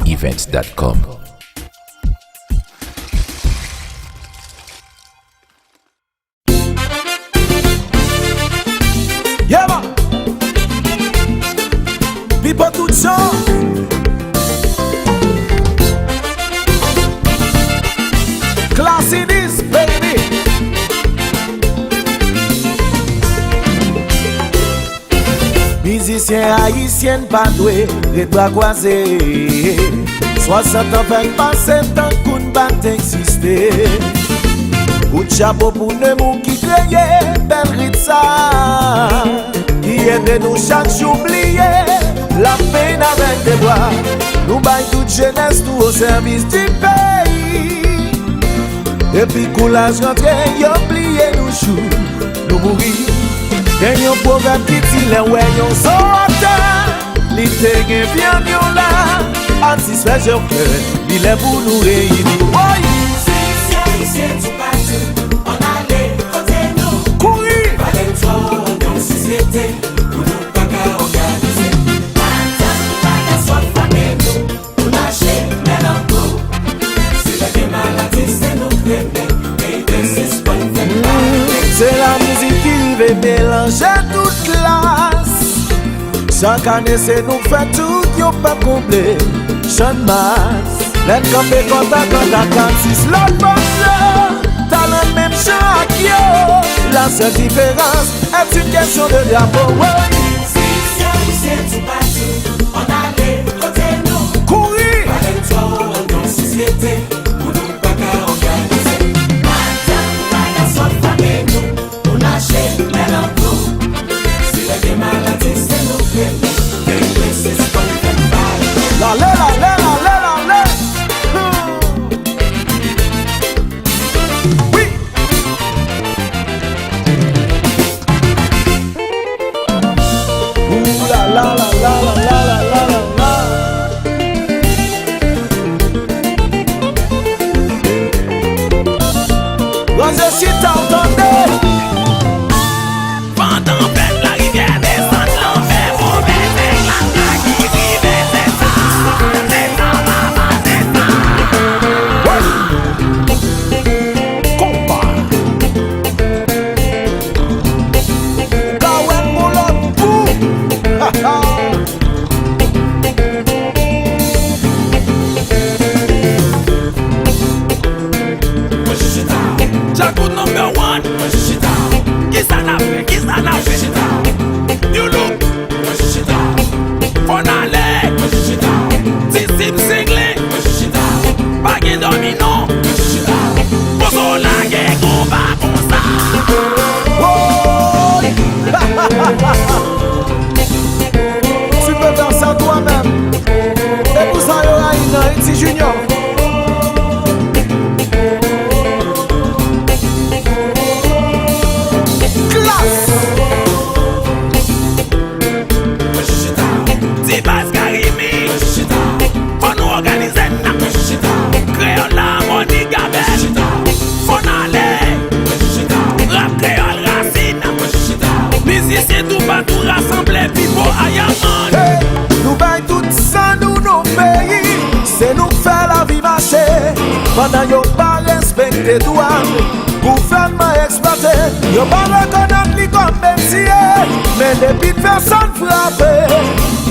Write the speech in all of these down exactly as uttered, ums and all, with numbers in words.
Events dot com. Yeah man! Pipo tout jan. Classy this, baby. Mizisyen ayisyen n pa dwe ret bra kwaze. Swasant an fèk pase tankou n pa t egziste. Kout chapo pou Nemours ki kreye bèl rit sa, ki ede nou chak jou bliye lapenn avèk devwa. Nou bay tout jenès nou o sèvis di peyi. Epi kou laj rantre, yo bliye nou jou nou mouri. Gen yon pwovèb ki di lè w wè yon zo atè, li te gen vyann yon la. Atis fè je w klè, li lè pou nou reyini. Woy! Mizisyen ayisyen toupatou, ann ale kote nou. Kouri! Valè twò nan sosyete, pou nou pa ka òganize. Madanm pa ka swa frape nou. Pou n mache men nan kou. Si lè gen maladi, se nou k renmen. Ede sispann fè pale. Se lamizik ki rive melanje tout klas. Chak ane, se nou k fè tout yon pèp konble. Channmas, lè n kanpe kòt a kòt ak atis lòt bò dlo. Talan menm jan ak yo. La sèl diferans est une question de drapeau. Woy! Mizisyen ayisyen toupatou, ann ale kote nou. Kouri! Valè twò nan sosyete, pou nou pa ka òganize. Madanm pa ka sòt frape nou, pou n mache men nan kou. Si lè gen maladi, se nou k renmen. Gen plis espas pou n pale. Lale, lale, lale, lale. Hmm. Wi! Ooh la la la la la la la la la. Ranse chita w tande. Pandan bèt larivyè desann lanmè, move nèg la ki rive, se sa, se sa, papa, se sa. Konpa. Ou ka wè m gon lòt kou. Mwen chita. Djakout number one. Mwen chita. Kisa n ap fè? Kisa n ap fè? Mwen chita. New look. Mwen chita. Fò n ale. Mwen chita. Disip Senglin. Mwen chita. Pa gen dòmi non. Mwen chita. Poze w lage konba konsa. Woy! Tu peux faire ça toi-même. E pou sa yo rayi nan Haiti Junior. Klass! Ti baz Karimi. Fò nou òganize n. Kreyòl la, Moni Gabèl. Fò n ale. Rap kreyòl rasin. Mizisyen toupatou rasanble, Pipo Ayaman. Hey, nou bay tout san nou, nou peyi. Se nou k fè lavi mache. Pandan yo pa respekte dwàn, gouvènman eksplwate. Yo pa rekonèt li kòm metye. Men depi pèsonn frape,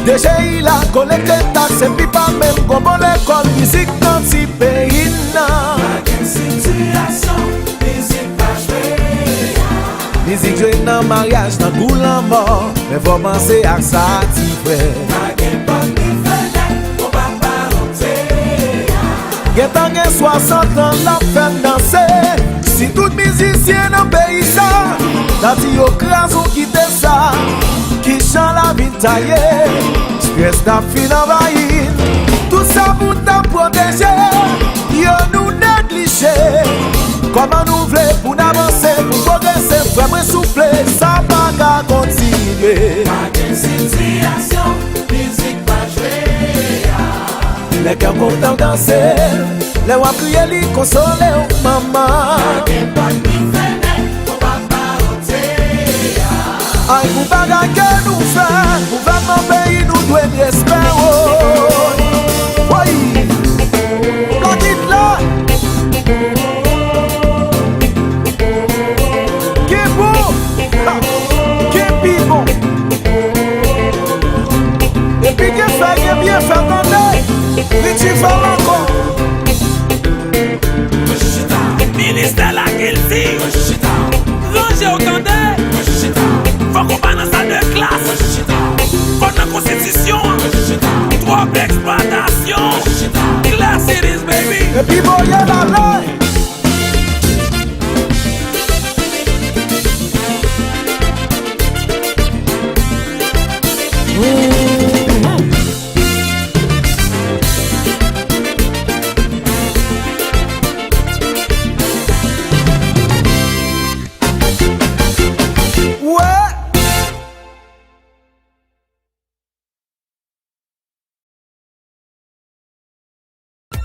D G I la kolekte taks epi pa menm gon bon lekòl mizik nan ti peyi n nan. Pa gen sitiyasyon mizik pa jwe a. Mizik jwe nan maryaj, nan kou lanmò, men fò panse ak sa ti frè. Pa gen pòt ni fenèt, konpa pa rantre a. Gentan gen swasant an l ap fè n danse. Si tout mizisyen nan peyi sa ta di yo kraze w kite sa, ki jan lavi n ta ye? Estrès t ap fin anvayi n. Tout sa pou n ta pwoteje yo, nou neglije. Kòman nou vle pou n avanse, pou n pwogrese? Frè mwen, souple, sa pa ka kontinye. Pa gen sitiyasyon mizik pa jwe a. Lè kè w kontan w danse, lè w ap kriye li konsole w, manman. Pa gen pòt ni fenèt, konpa pa rantre a. Ay pou bagay ke nou fè, gouvènman peyi nou dwe n respè, woy. Ti fè ankò. Ministè Lakilti, ranje w tande. Fòk ou pa nan sal de klas. Fòk nan konstitisyon an. Twòp eksplwatasyon. Class it is, baby. Epi voye l ale.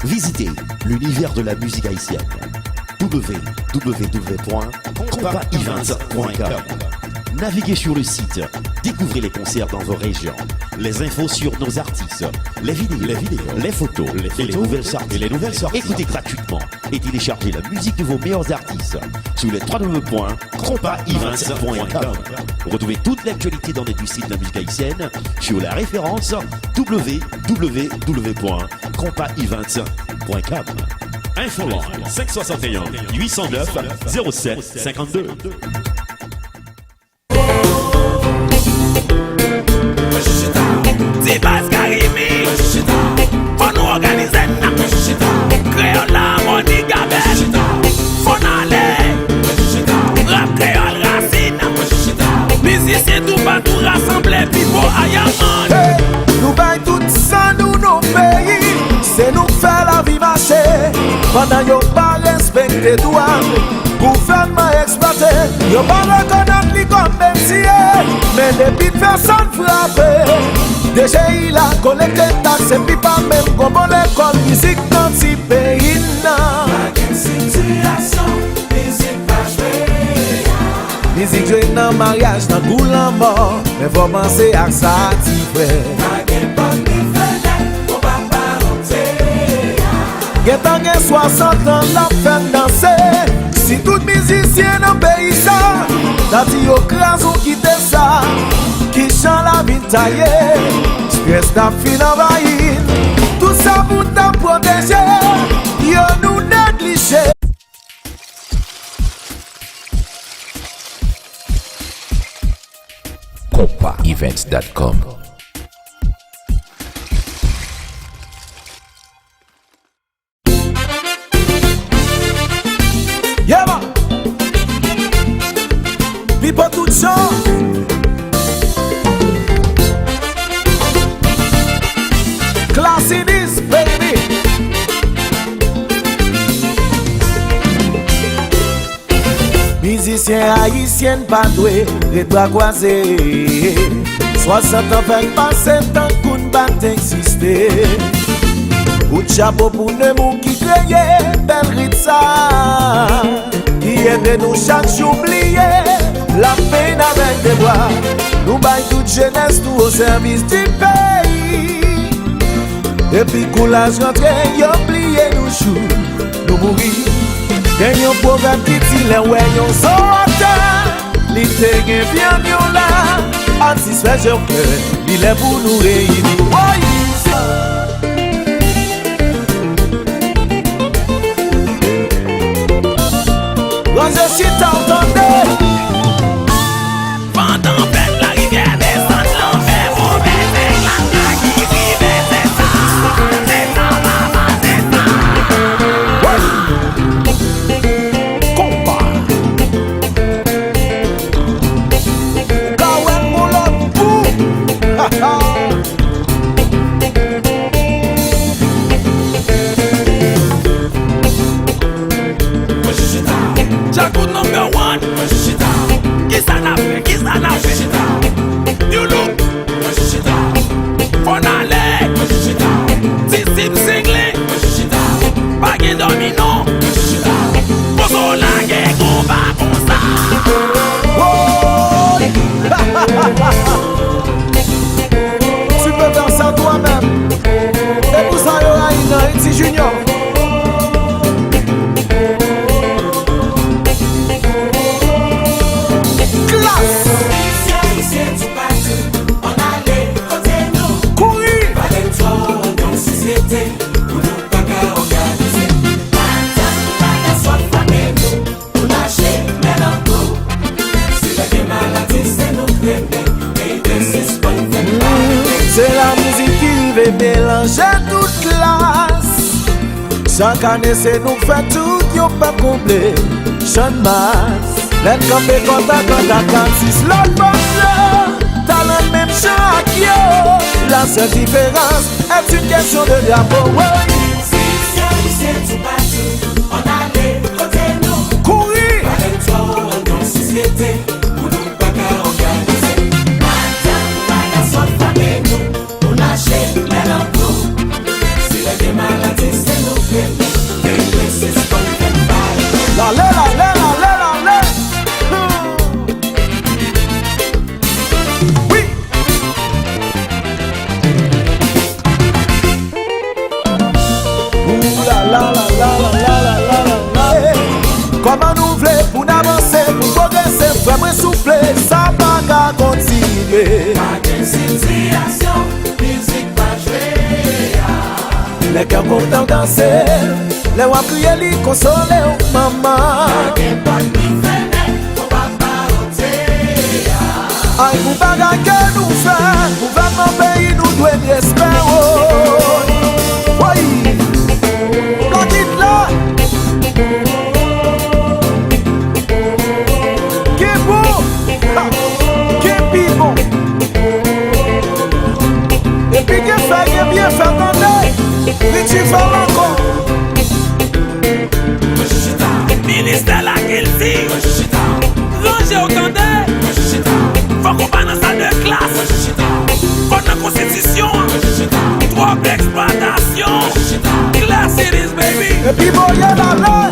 Visitez l'univers de la musique haïtienne. W W W point compas events point com. Naviguez sur le site, découvrez les concerts dans vos régions, les infos sur nos artistes, les vidéos, les vidéos, les photos, les photos et les nouvelles sorties. Et les nouvelles sorties. Écoutez gratuitement et téléchargez la musique de vos meilleurs artistes sur le w w w point compas events point com. Retrouvez toute l'actualité dans l'industrie de la musique haïtienne sur la référence w w w point compas events point com. Infoline cinq soixante et un huit cent neuf zéro sept cinquante-deux. Ti baz Karimi, fò nou òganize n. Kreyòl la, Moni Gabèl, fò n ale. Rap kreyòl rasin. Mizisyen toupatou rasanble, Pipo Ayaman. Hey, nou bay tout san nou nan peyi. Se nou k fè lavi mache. Pandan yo pa respekte dwa gouvènman eksplwate, yo pa rekonèt li kòm mesye. Men depi pèsòn frape, D G I la kolekte taks epi pa menm gon bon lekòl mizik nan ti peyi n nan. Pa gen sitiyasyon mizik pa jwe a. Mizik jwe nan maryaj, nan kou lanmò, men fò panse ak sa ti frè. Pa gen pòt ni fenèt, konpa pa rete a. Gentan gen swasant an l ap fè n danse. Si tout mizisyen nan peyi sa ta di yo kraze w kite sa, ki jan lavi n ta ye? Estrès t ap fin anvayi n. Tout sa pou n ta pwoteje yo, nou neglije. Compas events dot com. Yeah, man. Pipo tout jan. Class it is, baby. Mizisyen ayisyen pa dwe ret bra kwaze. Swasant an fèk pase tankou n pa t egziste. Kout chapo pou Nemours ki kreye bèl rit sa, ki ede nou chak jou bliye lapenn avèk devwa. Nou bay tout jenès nou o sèvis di peyi. Epi kou laj rantre, yo bliye nou jou nou mouri. Gen yon pwovèb ki di lè w wè yon zo atè, li te gen vyann yon la. Atis fè je w klè, li lè pou nou reyini. Woy! Ranse chita w tande. Pandan pèp larivyè desann lanmè, move se glas la ki rive, se sa, se sa, papa, se sa. Konpa. Ou ka wè m gon lòt kou. Djakout number one. Kisa n ap fè? Kisa n ap fè? New look. Fò n ale. Disip Singli. Pa gen dòmi non. Poze w lage konpa konsa. Woy! Tu peux faire ça toi-même. E pou sa yo rayi nan Haiti Junior. Klas! Kouri! Valentino, yon sosyete. Melanje tout klas. Chak ane se nou k fè tout yon pèp konble. Channmas, lè n kanpe kòtankòt ak atis lòt bò yo, talan menm jan ak yo. La sèl diferans est une question de drapo. Woy! Mizisyen ayisyen toupatou, ann ale kote nou. Kouri! Pale twò nan sosyete, pou nou pa ka òganize. Madanm, pa ka sòt frape nou. Nou mache, men nan kou. Si lè gen maladi, se nou k rele. Deprese, se kòm fè m pale. Lale, lale, lale, lale. Hmm. Wi. Ooh la la la la. Kòman nou vle pou n avanse, pou n pwogrese, frè mwen soufle, sa pa ka kontinye. Pa gen sitiyasyon, mizik pa jwe a. Lè kè w kontan w danse, lè w ap kriye li konsole w, manman. Pa gen pòt ni fenèt, pou papa w te a. Ay pou bagay ke nou fè, gouvènman peyi nou dwe n respè, oh. Woy! Blòkit la! Ki bon! Ha! Ki pi bon! Epi gen fè, gen byen fè, tande! Richie fè l ankò! Ministè Lakilti, ranje w tande! Fòk ou pa nan sal de klas! Fòk nan konstitisyon an! Twòp eksplwatasyon! Class it is, baby! Epi voye l ale!